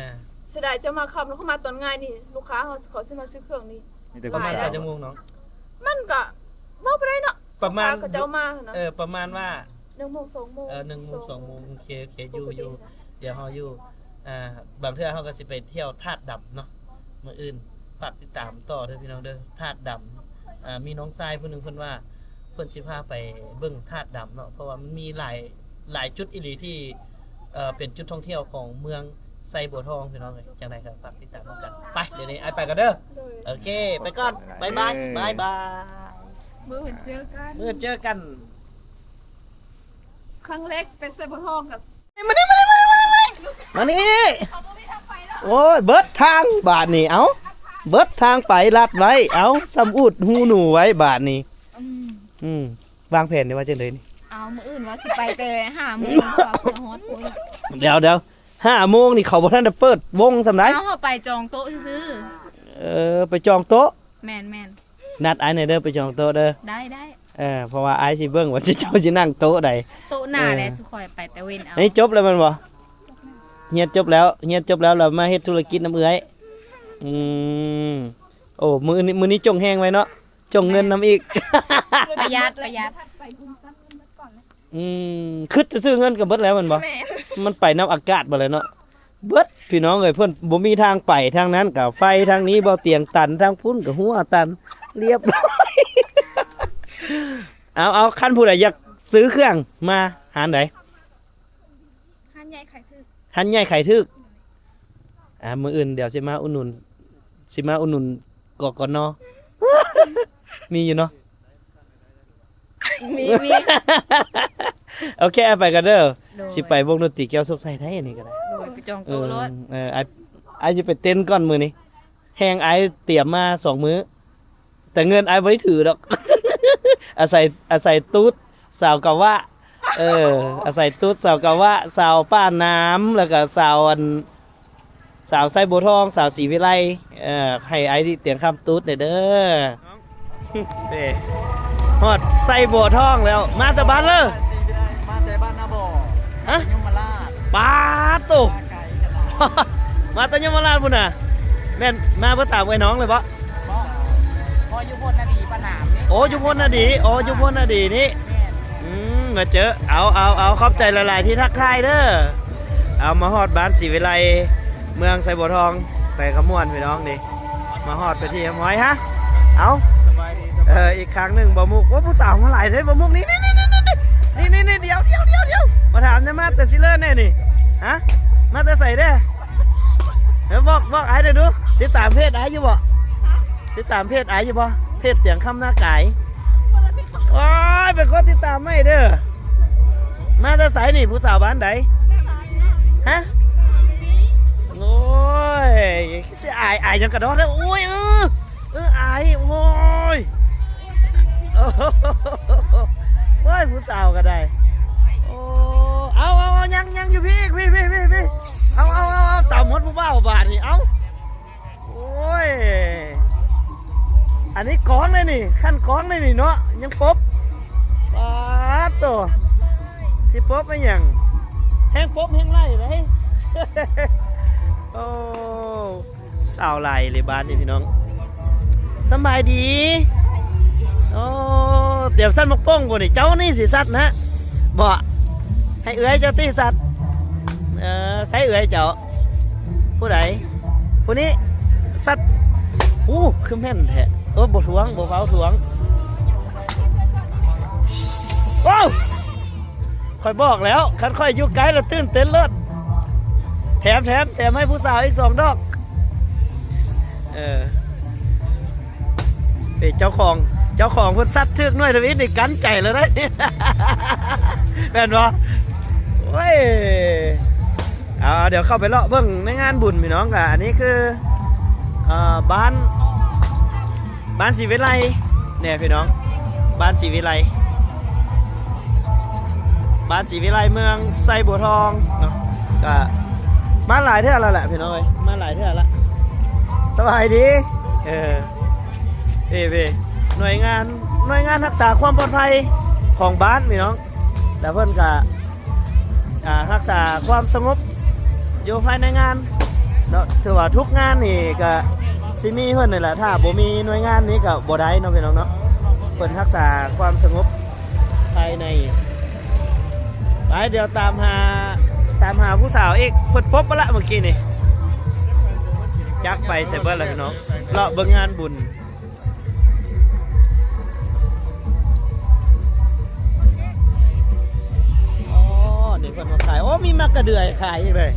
ເສຍດາຍເຈົ້າມາຄ່ຳ ເຂົາມາຕອນງາຍນີ້ ລູກຄ້າເຮົາ ເຂົາຊິມາຊື້ເຄື່ອງນີ້ ມີແຕ່ຄົນ ປະມານຈັກໂມງນ້ອງ ມັນກະເວົ້າບໍ່ໄດ້ເນາະ ປະມານ ເຂົາເຈົ້າມາຫັ້ນນະ ເອີ ປະມານວ່າ ໜຶ່ງໂມງ ສອງໂມງ ເອີ ໜຶ່ງໂມງ ສອງໂມງ ສອງໂມງ ໂອເຄ ໂອເຄ ຢູ່ ຢູ່ ປະຕິນະ ດຽວເຮົາຢູ່ ອ່າ ບາງເທື່ອເຮົາກະຊິໄປທ່ຽວທາດດຳເນາະ ມື້ອື່ນຝາກຕິດຕາມຕໍ່ເດີພີ່ນ້ອງເດີ ທາດດຳ ອ່າ ມີນ້ອງຊາຍຜູ້ໜຶ່ງເພິ່ນວ່າ ເພິ່ນຊິພາໄປເບິ່ງທາດດຳເນາະ ເພາະວ່າມັນມີຫຼາຍ ຫຼາຍຈຸດອີ່ຫຼີທີ່ ເອີ ເປັນຈຸດທ່ອງທ່ຽວຂອງເມືອງໄຊບົວທອງພີ່ນ້ອງເອີຍ ຈັ່ງໃດກະຝາກຕິດຕາມນຳກັນ ໄປ ດຽວນີ້ອ້າຍໄປກ່ອນເດີ ໂອເຄ ໄປກ່ອນ ບາຍບາຍ ບາຍບາຍ ມື້ອື່ນເຈີກັນ ມື້ອື່ນເຈີກັນ ຄັ້ງແລກໄປໄຊບົວທອງກະ ມານີ້ ມານີ້ ມານີ້ ມານີ້ ມານີ້ ໂອ້ຍ ເບິດທາງບາດນີ້ ເອົ້າ ເບິດທາງໄປລັດໄວ້ ເອົ້າ ສ່ຳອຸດຫູໜູໄວ້ບາດນີ້ ອືມ ອືມ ວາງແຜນໄດ້ວ່າຈັ່ງໃດນີ້ ເອົາ ມື້ອື່ນວ່າຊິໄປແຕ່ຫ້າໂມງ ເພື່ອຮອດພຸ້ນ ດຽວ ດຽວ ຫ້າໂມງນີ້ເຂົາບໍ່ທັນໄດ້ເປີດວົງສ່ຳໃດ ເອົາ ເຮົາໄປຈອງໂຕະຊື່ໆ ເອີ ໄປຈອງໂຕະ ແມ່ນໆ ນັດອ້າຍແດ່ເດີ ໄປຈອງໂຕະເດີ ໄດ້ ໄດ້ ເອີ ເພາະວ່າອ້າຍຊິເບິ່ງວ່າເຈົ້າຊິນັ່ງໂຕະໃດ ໂຕະໜ້າແຫຼະ ເອີ ຊຸຂ້ອຍໄປແຕ່ເວັນເອົາ ນີ້ຈົບແລ້ວແມ່ນບໍ່ ຮຽນຈົບແລ້ວ ຮຽນຈົບແລ້ວ ແລ້ວມາເຮັດທຸລະກິດນຳເອື້ອຍ ອືມ ໂອ້ ມື້ນີ້ ມື້ນີ້ຈົ່ງແຮງໄວ້ເນາະ ຈົ່ງເງິນນຳອີກ ປະຢັດ ປະຢັດ ອືມ ຄຶດຊື່ໆ ເງິນກະເບິດແລ້ວແມ່ນບໍ່ ແມ່ນ ມັນໄປນຳອາກາດເບິດແລ້ວເນາະ ເບິດ ພີ່ນ້ອງເອີຍ ເພິ່ນບໍ່ມີທາງໄປ ທາງນັ້ນກະໄຟ ທາງນີ້ບໍ່ຕຽງຕັນ ທາງພຸ້ນກະຮົ່ວຕັນ ລຽບຮ້ອຍ ເອົາ ເອົາ ຄັນຜູ້ໃດຢາກຊື້ເຄື່ອງ ມາຮ້ານໃດ ຮ້ານໃຫຍ່ຂາຍຖືກ ຮ້ານໃຫຍ່ຂາຍຖືກ ອ່າ ມື້ອື່ນດຽວຊິມາອຸດໜູນ ຊິມາອຸດໜູນ ກກນ ມີຢູ່ເນາະ ມີ ມີ ໂອເຄ ອ້າຍໄປກ່ອນເດີ ໂດຍ ຊິໄປວົງດົນຕີແກ້ວໂຊກໄຊໄດ໋ ອັນນີ້ກະໄດ້ ໂດຍ ໄປຈອງໂຕະໂລດ ເອີ ອ້າຍ ອ້າຍຊິໄປເຕັ້ນກ່ອນມື້ນີ້ ແຮງອ້າຍຕຽມມາສອງມື້ ແຕ່ເງິນອ້າຍບໍ່ໄດ້ຖືດອກ ອາໄສ ອາໄສຕູດສາວກະວະ ເອີ ອາໄສຕູດສາວກະວະ ສາວປາກນ້ຳ ແລ້ວກະສາວ ອັນ ສາວໄຊບົວທອງ ສາວສີວິໄລ ເອີ ໃຫ້ອ້າຍຕຽງຄຳຕູດແດ່ເດີ ເດ້ ຮອດໄຊບົວທອງແລ້ວ ມາແຕ່ບ້ານເລີ ມາແຕ່ບ້ານນາບໍ່ ຮະ ຍົມມະລາດ ປາດໂຕ ມາໄກຂະໜາດ ມາແຕ່ຍົມມະລາດພຸ້ນນະ ແມ່ນມາເພື່ອສາມເອື້ອຍນ້ອງເລີຍບໍ່? ບໍ່ ພໍຢູ່ພົ້ນນະດີປະໜາມນີ້ ໂອ້ ຢູ່ພົ້ນນະດີ ໂອ້ ຢູ່ພົ້ນນະດີນີ້ ແມ່ນ ອືມ ມາເຈີ ເອົາ ເອົາ ເອົາ ຂອບໃຈຫຼາຍໆທີ່ທັກທາຍເດີ ເອົາ ມາຮອດບ້ານສີວິໄລ ເມືອງໄຊບົວທອງ ແຂວງຄຳມ່ວນ ພີ່ນ້ອງນີ້ ມາຮອດເປັນທີ່ຮຽບຮ້ອຍ ຮະ ເອົາ ສະບາຍດີ ສະບາຍ ເອີ ອີກຄັ້ງໜຶ່ງ ບ່າວມຸກ ໂອ້ ຜູ້ສາວມາຫຼາຍແທ້ ບ່າວມຸກ ນີ້ ນີ້ ດຽວ ດຽວ ດຽວ ມາຖາມແດ່ ມາແຕ່ຊິເລີນແດ່ນີ້ ຮະ ມາແຕ່ໃສແດ່ ເອີ ບອກ ບອກອ້າຍແດ່ດູ ຕິດຕາມເພຈອ້າຍຢູ່ບໍ່? ຕິດຕາມເພຈອ້າຍຢູ່ບໍ່? ເພຈຕຽງຄຳນາກາຍ ໂອ້ຍ ເປັນຄົນຕິດຕາມໃໝ່ເດີ ມາແຕ່ໃສນີ້ ຜູ້ສາວບ້ານໃດ? ຮະ ໂອ້ຍ ຊິອາຍ ອາຍຫຍັງກະດອກເດີ ໂອ້ຍ ເອີ ເອີ ອາຍ ໂອ້ຍ ໂອ້ຍ ຜູ້ສາວກະໄດ້ ໂອ້ ເອົາ ເອົາ ເອົາ ຍັງ ຍັງຢູ່ພີ້ອີກ ພີ້ ພີ້ ພີ້ ພີ້ ເອົາ ເອົາ ເອົາ ເອົາ ຕຳຮອດຜູ້ບ່າວບາດນີ້ ເອົາ ໂອ້ຍ ອັນນີ້ກອງເດ້ນີ້ ຂັ້ນກອງເດ້ນີ້ເນາະ ຍັງປົບ ປາດໂຕ ຊິປົບອີຫຍັງ ແຮງປົບແຮງໄລ່ເດ້ ໂອ້ ສາວຫຼາຍເລີຍບ້ານນີ້ພີ່ນ້ອງ ສຳບາຍດີ ໂອ້ ຕຽມສັດໝາກໂປ່ງບໍ່ນີ້? ເຈົ້ານີ້ຊິສັດນະ ບໍ່? ໃຫ້ເອື້ອຍເຈົ້າຕິສັດ. ເອີ ໃສເອື້ອຍເຈົ້າ? ຜູ້ໃດ? ຜູ້ນີ້ສັດ. ໂອ້ ຄືແມ່ນແທ້. ໂອ້ ບໍ່ທວງ ບໍ່ເວົ້າທວງ. ໂອ້ ຂ້ອຍບອກແລ້ວ ຄັນຂ້ອຍຢູ່ໃກ້ລະຕື່ນເຕັ້ນໂລດ. ແຖມ ແຖມ ແຖມໃຫ້ຜູ້ສາວອີກສອງດອກ. ເອີ ເອີ ເຈົ້າຂອງ ເຈົ້າຂອງເພິ່ນສັດຖືກໜ່ວຍທຳອິດນີ້ກັ້ນໃຈແລ້ວເດ້ ແມ່ນບໍ່? ໂອ້ຍ ເອົາ ດຽວເຂົ້າໄປເລາະເບິ່ງໃນງານບຸນພີ່ນ້ອງ. ກະອັນນີ້ຄື ເອີ ບ້ານ ບ້ານສີວິໄລແນ່ພີ່ນ້ອງ ບ້ານສີວິໄລ ບ້ານສີວິໄລ ເມືອງໄຊບົວທອງເນາະ. ກະມາຫຼາຍເທື່ອແລ້ວແຫຼະພີ່ນ້ອງເອີຍ ມາຫຼາຍເທື່ອລະ. ສະບາຍດີ. ເອີ ເອີ ໜ່ວຍງານ ໜ່ວຍງານຮັກສາຄວາມປອດໄພຂອງບ້ານພີ່ນ້ອງ ແລ້ວເພິ່ນກະ ອ່າ ຮັກສາຄວາມສະຫງົບຢູ່ພາຍໃນງານເນາະ. ຖືວ່າທຸກງານນີ້ກະຊິມີເພິ່ນນີ້ແຫຼະ ຖ້າບໍ່ມີໜ່ວຍງານນີ້ກະບໍ່ໄດ້ເນາະພີ່ນ້ອງເນາະ. ເພິ່ນຮັກສາຄວາມສະຫງົບພາຍໃນ. ໄປ ດຽວຕາມຫາ ຕາມຫາຜູ້ສາວອີກ. ເພິ່ນພົບໄປລະເມື່ອກີ້ນີ້ ຈັກໄປໃສເບິດລະພີ່ນ້ອງ. ເລາະເບິ່ງງານບຸນ. ອໍ ນີ້ເພິ່ນມາຂາຍ. ໂອ້ ມີໝາກກະເດືອຍຂາຍອີກເລີຍ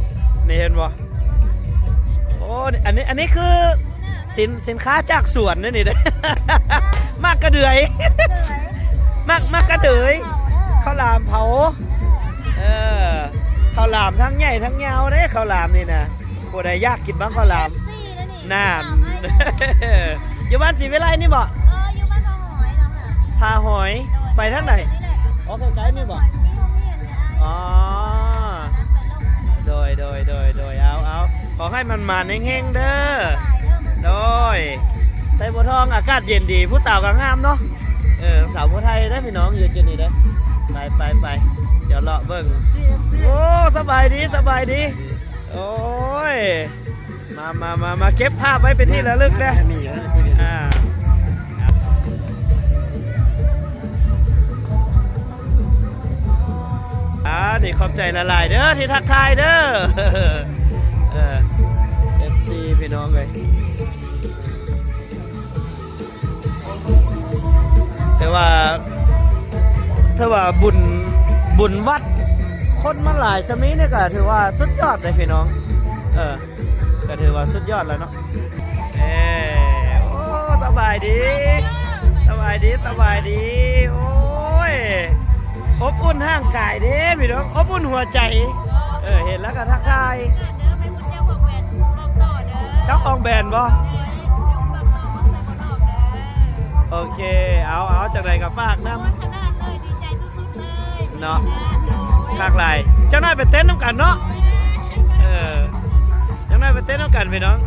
ນີ້ເຫັນບໍ່? ໂອ້ ອັນນີ້ ອັນນີ້ຄືສິນ ສິນຄ້າຈາກສວນເດ້ນີ້ເດ້ ໝາກກະເດືອຍ ໝາກ ໝາກກະເດືອຍ ເຂົ້າຫຼາມເຜົາ. ເອີ ເຂົ້າຫຼາມທັງໃຫຍ່ທັງຍາວເດ້ ເຂົ້າຫຼາມນີ້ນະ. ຜູ້ໃດຢາກກິນບ້າງເຂົ້າຫຼາມ ເອັຟຊີເດ້ນີ້ ນັ້ນ ຢູ່ບ້ານສີວິໄລນີ້ບໍ? ເອີ ຢູ່ບ້ານຜາຫອຍເນາະ. ຜາຫອຍ ໂດຍ ໄປທາງໃດ? ໄປນີ້ແຫຼະ. ອໍ ໃກ້ໆນີ້ບໍ? ມີໂຮງຮຽນກະໄດ້. ອໍ ໂດຍ ໂດຍ ໂດຍ ໂດຍ ເອົາ ເອົາ ຂໍໃຫ້ໝານໆເຮັງໆເດີ. ໂດຍ ໄຊບົວທອງອາກາດເຢັນດີ ຜູ້ສາວກະງາມເນາະ. ເອີ ສາວຜູ້ໄທເດີພີ່ນ້ອງ ຢູ່ຈຸດນີ້ເດີ. ໄປ ໄປ ໄປ ດຽວເລາະເບິ່ງ. ໂອ້ ສະບາຍດີ ສະບາຍດີ. ໂອ້ຍ ມາ ມາ ມາ ມາເກັບພາບໄວ້ເປັນທີ່ລະລຶກເດີ. ອ່າ ອ່າ ນີ້ຂອບໃຈຫຼາຍໆເດີທີ່ທັກທາຍເດີ. ເອີ ເອັຟຊີ ພີ່ນ້ອງເອີຍ. ແຕ່ວ່າ ແຕ່ວ່າບຸນ ບຸນວັດຄົນມາຫຼາຍຊຳນີ້ນີ້ກະຖືວ່າສຸດຍອດເດ້ພີ່ນ້ອງ. ເອີ ກະຖືວ່າສຸດຍອດແລ້ວເນາະ. ເອີ ໂອ້ ສະບາຍດີ ສະບາຍດີ ສະບາຍດີ. ໂອ້ຍ ອົບອຸ່ນຮ່າງກາຍເດ້ພີ່ນ້ອງ ອົບອຸ່ນຫົວໃຈ. ເອີ ເຫັນແລ້ວກະທັກທາຍ. ເຈົ້າຂອງແບຣນບໍ່? ໂອເຄ ເອົາ ເອົາ ຈັ່ງໃດກະຝາກນຳ ເນາະ ຄັກຫຼາຍ. ຈັກໜ້ອຍໄປເຕັ້ນນຳກັນເນາະ. ເອີ ຈັກໜ້ອຍໄປເຕັ້ນນຳກັນພີ່ນ້ອງ.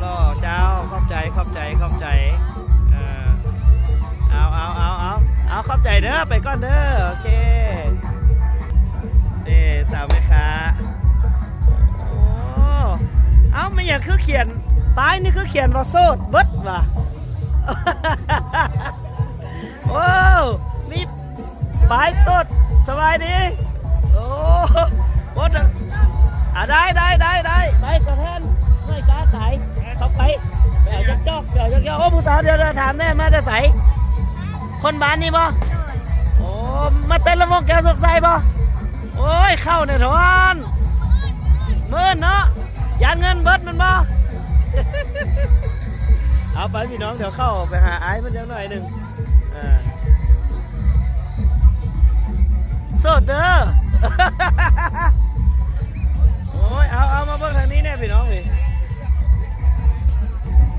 ລໍເຈົ້າ ຂອບໃຈ ຂອບໃຈ ຂອບໃຈ. ເອີ ເອົາ ເອົາ ເອົາ ເອົາ ເອົາ ຂອບໃຈເດີ ໄປກ່ອນເດີ. ໂອເຄ ເອີ ສາວແມ່ຄ້າ. ໂອ້ ເອົ້າ ແມ່ນຫຍັງຄືຂຽນ ປ້າຍນີ້ຄືຂຽນວ່າໂສດເບິດຫວາ? ໂອ້ ມີປ້າຍໂສດ. ສະບາຍດີ. ໂອ້ ໂອ້ ອາ ໄດ້ ໄດ້ ໄດ້ ໄດ້ ໄປ ສະແທນ ເມື່ອຍກາຕາຍ ເຂົ້າໄປ ໄປເອົາຈັກຈອກ ໄປເອົາຈັກຈອກ. ໂອ້ ຜູ້ສາວ ດຽວ ດຽວ ຖາມແດ່ ມາແຕ່ໃສ? ຄົນບ້ານນີ້ບໍ່? ໂອ້ ມາເຕັ້ນລຳວົງແກ້ວສຸກໄຊບໍ່? ໂອ້ຍ ເຂົ້າແນ່ທອນ ມື້ອື່ນເນາະ ຢ້ານເງິນເບິດແມ່ນບໍ່? ເອົາໄປພີ່ນ້ອງ ດຽວເຂົ້າໄປຫາອ້າຍເພິ່ນຈັກໜ້ອຍໜຶ່ງ. ເອີ ໂສດເດີ. ໂອ້ຍ ເອົາ ເອົາ ມາເບິ່ງທາງນີ້ແດ່ພີ່ນ້ອງເອີຍ.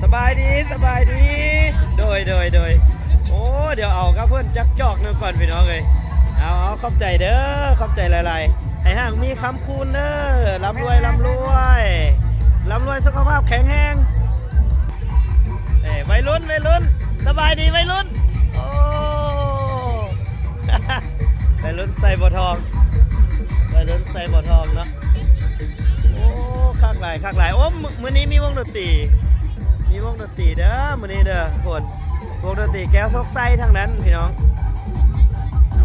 ສະບາຍດີ ສະບາຍດີ. ໂດຍ ໂດຍ ໂດຍ. ໂອ້ ດຽວເອົາກັບເພິ່ນຈັກຈອກໜຶ່ງກ່ອນພີ່ນ້ອງເອີຍ. ເອົາ ເອົາ ຂອບໃຈເດີ ຂອບໃຈຫຼາຍໆ. ໃຫ້ຮັ່ງມີຄຳຄູນເດີ ລ່ຳລວຍ ລ່ຳລວຍ ລ່ຳລວຍ ສຸຂະພາບແຂງແຮງ. ເອີ ໄວລຸ້ນ ໄວລຸ້ນ ສະບາຍດີໄວລຸ້ນ. ໂອ້ ໄວລຸ້ນໄຊບົວທອງ ໄວລຸ້ນໄຊບົວທອງເນາະ. ໂອ້ ຄັກຫຼາຍ ຄັກຫຼາຍ. ໂອ້ ມື້ ມື້ນີ້ມີວົງດົນຕີ. ມີວົງດົນຕີເດີມື້ນີ້ເດີທຸກຄົນ ວົງດົນຕີແກ້ວໂຊກໄຊທາງນັ້ນພີ່ນ້ອງ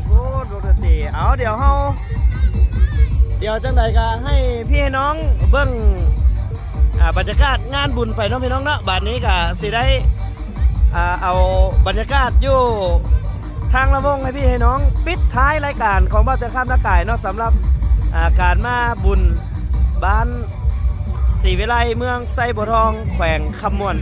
ໂອ້ ວົງດົນຕີ ເອົາ ດຽວເຮົາ ດຽວຈັ່ງໃດກໍໃຫ້ພີ່ໃຫ້ນ້ອງເບິ່ງ ອ່າ ບັນຍາກາດງານບຸນໄປເນາະພີ່ນ້ອງເນາະ ບາດນີ້ກໍຊິໄດ້ ອ່າ ເອົາບັນຍາກາດຢູ່ທາງລະວົງໃຫ້ພີ່ໃຫ້ນ້ອງ ປິດທ້າຍລາຍການຂອງບ່າວແຕ່ງຄຳນາກາຍເນາະ ສຳລັບ ອ່າ ການມາບຸນບ້ານສີວິໄລ ເມືອງໄຊບົວທອງ ແຂວງຄຳມ່ວນ.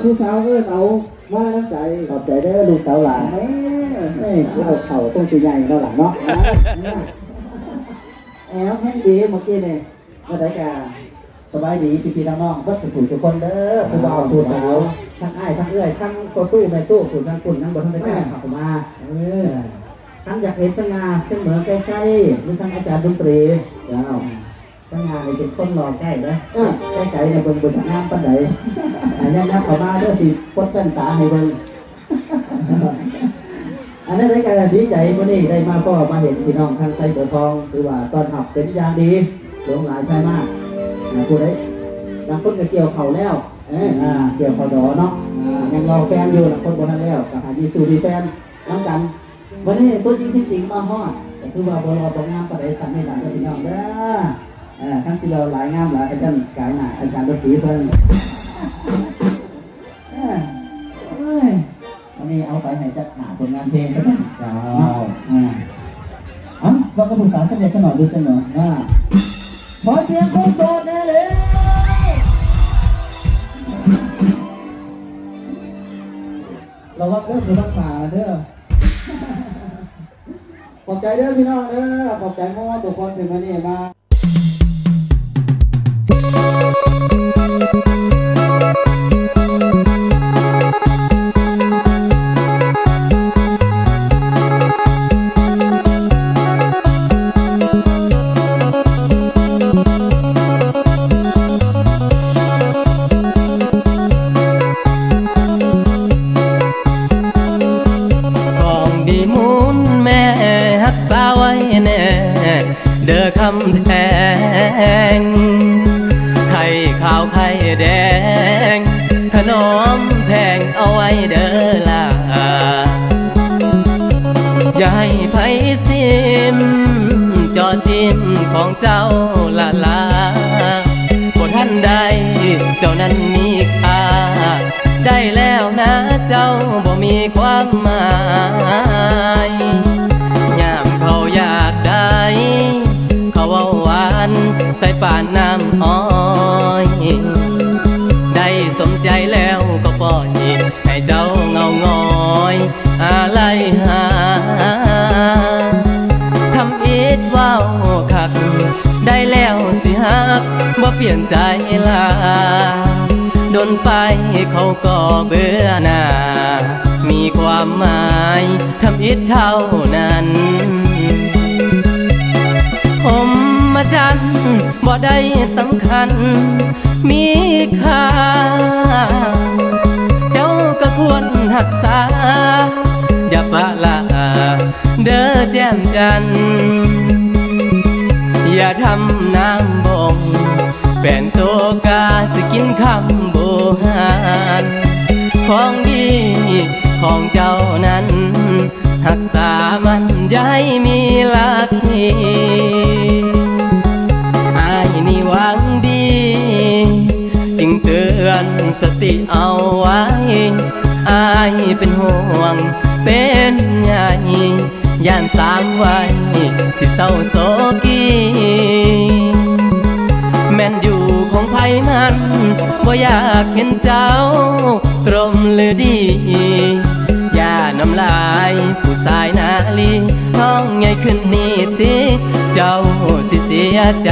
ຜູ້ສາວເອີ້ນເອົາມານຳໃຈ. ຂອບໃຈເດີລູກສາວຫຼ້າ. ແມ່ ເອີ ເອີ ເອົາເຂົ້າຊົງຊິໃຫຍ່ເນາະຫຼ້າເນາະ. ແອວແຮງດີມື້ກີ້ນີ້. ເມື່ອໃດກະສະບາຍດີພີ່ໆນ້ອງໆເບິດສູ່ຜູ້ສູ່ຄົນເດີ. ຜູ້ບ່າວຜູ້ສາວ ທັງອ້າຍທັງເອື້ອຍ ທັງພໍ່ຕູ້ແມ່ຕູ້ ຜູ້ທັງພຸ້ນຍັງບໍ່ທັນໄດ້ກ້າເຂົ້າມາ. ເອີ ຄັນຢາກເຫັນສະຫງ່າເສມີໃກ້ໆ ມີທັງອາຈານດົນຕີ. ເຈົ້າ. ສະຫງ່ານີ້ເປັນຄົນຫຼໍ່ໃກ້ເດີ. ເອີ ໃກ້ໆນີ້ເບິ່ງບໍ່ທັນງາມປານໃດ. ອ່າ ຍັບເຂົ້າມາເດີ ຊິປົດແວ່ນຕາໃຫ້ເບິ່ງ. ອັນນັ້ນໃດກະດີໃຈມື້ນີ້ໄດ້ມາພໍ້ມາເຫັນພີ່ນ້ອງທາງໄຊບົວທອງ ຖືວ່າຕ້ອນຮັບເປັນຢ່າງດີ ຫຼົງຫຼາຍໄປມາ. ອ່າ ຜູ້ໃດ ບາງຄົນກະກ່ຽວເຂົ້າແລ້ວ. ເອີ ອ່າ ກ່ຽວເຂົ້າດໍເນາະ. ອ່າ ຍັງລໍແຟນຢູ່ ບາງຄົນບໍ່ທັນແລ້ວ ກະໃຫ້ມີສູ່ມີແຟນນຳກັນ. ມື້ນີ້ຕົວຈິງທີ່ຈິງມາຮອດ ກະຖືວ່າບໍ່ຫຼໍ່ບໍ່ງາມປານໃດສ່ຳນີ້ລະເດີພີ່ນ້ອງເດີ. ເອີ ຄັນຊິຫຼໍ່ຫຼາຍງາມຫຼາຍ ກະຢ້ານກາຍໜ້າອາຈານດົນຕີເພິ່ນ. ເອີ ໂອ້ຍ ອັນນີ້ເອົາໄປໃຫ້ຈັກຫ້າຜົນງານເພງຊະເນາະ. ເຈົ້າ. ເນາະ ອ່າ ເອົ້າ ວ່າກັບຜູ້ສາວຈັກເລັກຈັກໜ້ອຍດູຊະເນາະ. ອ່າ ຂໍສຽງຄົນໂສດແດ່ເລີຍ. ລະວັງເດີ ລະວັງຂາເດີ. ຂອບໃຈເດີພີ່ນ້ອງເດີ ຂອບໃຈໝົດທຸກຄົນທີ່ມື້ນີ້ມາ. ຂອງດີມູນແມ່ຮັກສາໄວ້ແນ່ເດີຄຳແພງ ໄຂ່ຂາວໄຂ່ແດງ ຖະໜອມແພງເອົາໄວ້ເດີຫຼ້າ ຢ່າໃຫ້ໃຜຊິມ ເຈາະຈິ້ມຂອງເຈົ້າລະລາ ບໍ່ທັນໄດ້ ເຈົ້ານັ້ນມີຄ່າ ໄດ້ແລ້ວນາເຈົ້າບໍ່ມີຄວາມໝາຍ ຍາມເຂົາຢາກໄດ້ ເຂົາເວົ້າຫວານໃສ່ປານນ້ຳອ້ອຍ ໄດ້ສົມໃຈແລ້ວກໍປ່ອຍ ໃຫ້ເຈົ້າເຫງົາຫງອຍອາໄລຫາ ທຳອິດເວົ້າຄັກ ໄດ້ແລ້ວຊິຮັກ ບໍ່ປ່ຽນໃຈລາ ດົນໄປເຂົາກໍເບື່ອໜ່າ ມີຄວາມໝາຍທຳອິດເທົ່ານັ້ນ ພົມມະຈັນ ບໍ່ໄດ້ສຳຄັນມີຄ່າ ເຈົ້າກໍຄວນຮັກສາ ຢ່າປະລະເດີແຈ່ມຈັນ ຢ່າທຳນ້ຳບົງ ແຟນໂຕກາຊິກິນຄຳບູຮານ ຂອງດີຂອງເຈົ້ານັ້ນ ຮັກສາມັນຢ່າໃຫ້ມີລາຄີ ອ້າຍນີ້ຫວັງດີ ຈຶ່ງເຕືອນສະຕິເອົາໄວ້ ອ້າຍເປັນຫ່ວງເປັນໃຍ ຢ້ານສາມໄວຊິເສົ້າໂສກີ ແມ່ນຢູ່ຂອງໃຜມັນ ບໍ່ຢາກເຫັນເຈົ້າ ກຣມຫຼືດີ ຢ່ານ້ຳລາຍຜູ້ຊາຍນາລີ ທ້ອງໃຫຍ່ຂຶ້ນນີ້ຕິ ເຈົ້າຊິເສຍໃຈ